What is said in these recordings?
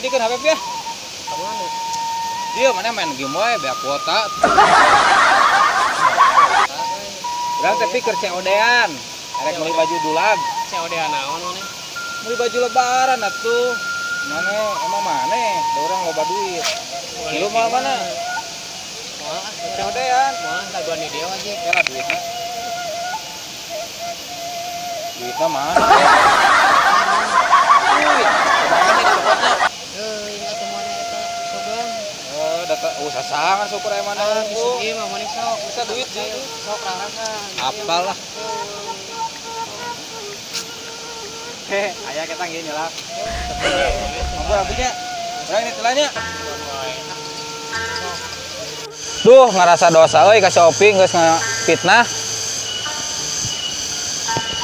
Pidikeun HP ya. Ka mana? Dia mana main game wae beak kuota. Urang teh pikir COD-an. Erek meuli baju dulag. COD-an naon maneh? Meuli baju lebaran atuh. Mana emang maneh? Da urang loba duit. Lu mau mana? Moal ah, COD-an. Moal dagoan di dieu aja. Kela duitna. Duitna mana? Duit. Kumaha nih dicokotna? Teuing atuh maneh eta sogan. Oh, data sasangan syukur aya mana Ah, ieu mah maneh sok. Bisa duit sih. Sok rarasan. Apalah. Heh, aya kita gini lah. Mampu abunya. Urang ini telanya. Duh, ngerasa dosa euy ka Shopee geus ngafitnah.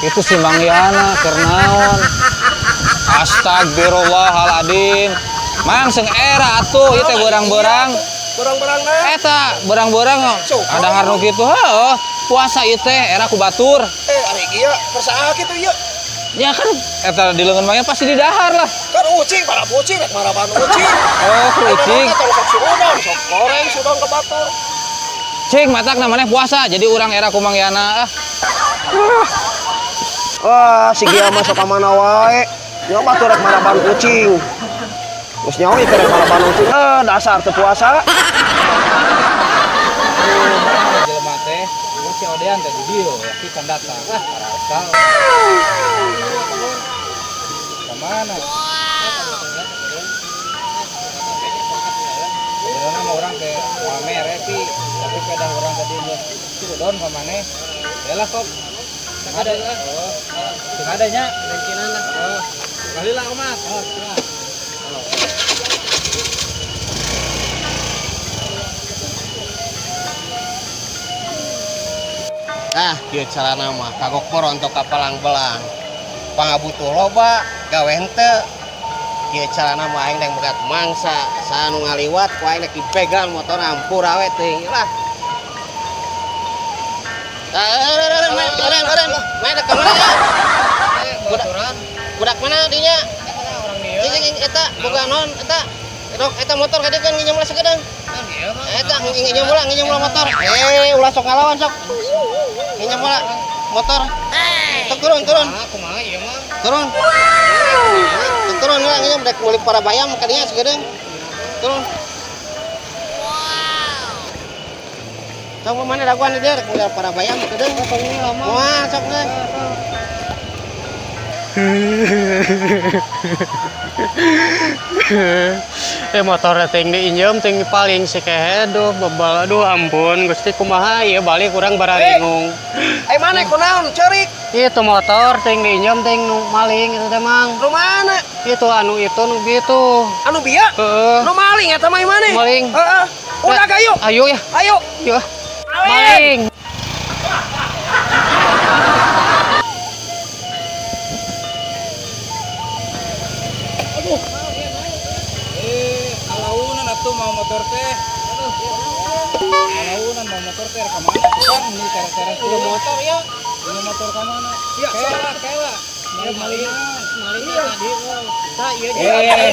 Itu si Mang Yana keur naon? Astagfirullahaladzim. Mang seung era atuh ieu teh beurang-beurang. Beurang-beurang na. Eta beurang-beurang ada harnu kitu heuh. Puasa ieu teh era ku batur. Ari ieu persaha kitu ieu. Ya kan eta di leungeun mah pasti didahar lah. Kan ucing para ucing rek maraban ucing. Oh, ku ucing. Tong sok suudon, sok goreng suudon ke batur. Cing matak namanya puasa jadi urang era ku Mang Yana ah. Wah, si Gia mah sok ka mana wae. Nyawa batur rek maraban ucing. Geus nyawa ieu rek maraban ucing. Dasar teu puasa. Jelema teh ieu COD-an teh di dieu ya kita datang. Ah, parasal. Mana? Sebenarnya mah orang ke mere pi, tapi pedah orang tadi geus suudon ka maneh. Ya lah kok. Ada lah. Oh, adanya Bensinan lah. Oh, kali lah Mas. Oh, siap. Nah, kieu carana mah kagok morontok ka palang-belang. Pangabutuh loba, gawe henteu. Kieu carana mah aing rek megat mangsa, saha nu ngaliwat ku aing rek dipegang motor ampura we teuing lah. Main ka mana ya? Budak mana dinya? Orang dieu. Cing eta boga naon eta? Rok eta motor ka dieu kan nginjem ulah sakedeung. Eta nginjem ulah motor. Ulah sok ngalawan sok. Nginjem ulah motor. Turun, turun. Kumaha ieu mah? Turun. Turun lah nginjem rek meuli para bayam ka dinya sakedeung. Turun. Sok mana dagoan di dieu rek meuli para bayam sakedeung. Moal sok geus. Motor ting diinjem ting paling si kehe duh bebal aduh ampun Gusti kumaha ieu balik urang bararingung. Mana kunaon ceurik? Itu motor ting diinjem ting nu maling itu teh Mang. Nu mana? Itu anu itu nu bieu. Anu bieu? Heeh. Nu maling eta mah maneh? Maling. Heeh. Udah ayo. Ayo ya. Ayo. Yo. Maling. Alaunan atuh mau motor teh. Aduh. Alaunan mau motor teh ka mana? Kan ini cara-cara Udah motor ya. Ini motor ka mana? Ya, kela, kela. Maling. Maling tadi. Tah ieu Maling.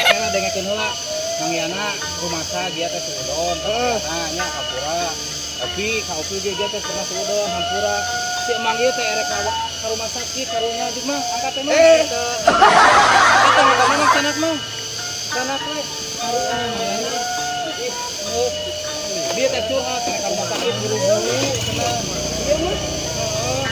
Kela dengekeun heula. Mang Yana rumasa dia teh suudon. Nah, nya hampura. Opi, ka Opi ge dia teh pernah suudon hampura. Si Emang ieu teh erek ka rumah sakit karunya jeung mah angkat teh mah. Eta mah ka mana sanak mah? Sanak we. Karunya Mang Yana. Ih, dia teh curhat ka rumah sakit buru-buru cenah. Ieu mah. Heeh.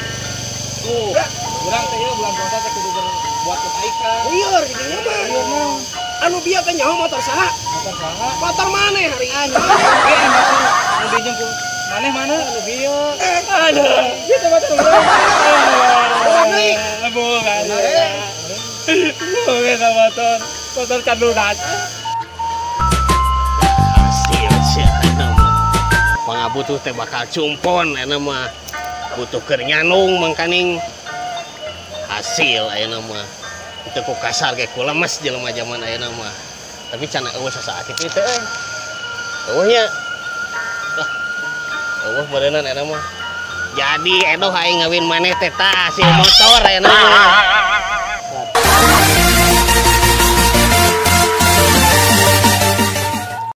Tuh, urang teh ieu bulan puasa teh kudu berbuat kebaikan. Lieur didinya mah. Lieur mah. Anu bieu teh nyaho motor saha? Motor saha? Motor maneh hari ini. Ieu motor nu diinjem ku maneh mana? Anu bieu. Aduh, ieu teh motor urang. Bukan. Bukan motor. Motor candunan. Hasil sia eta mah. Pangabutuh teh bakal cumpon eta mah. Butuh keur nyanung mangkaning hasil ayeuna mah. Teu ku kasar ge ku lemes jelema jaman ayeuna mah. Tapi can eueuh sasaat kitu teh euy. Eueuh nya. Lah. Eueuh beureunan eta mah. Jadi edoh aing ngawin maneh teh tah hasil motor.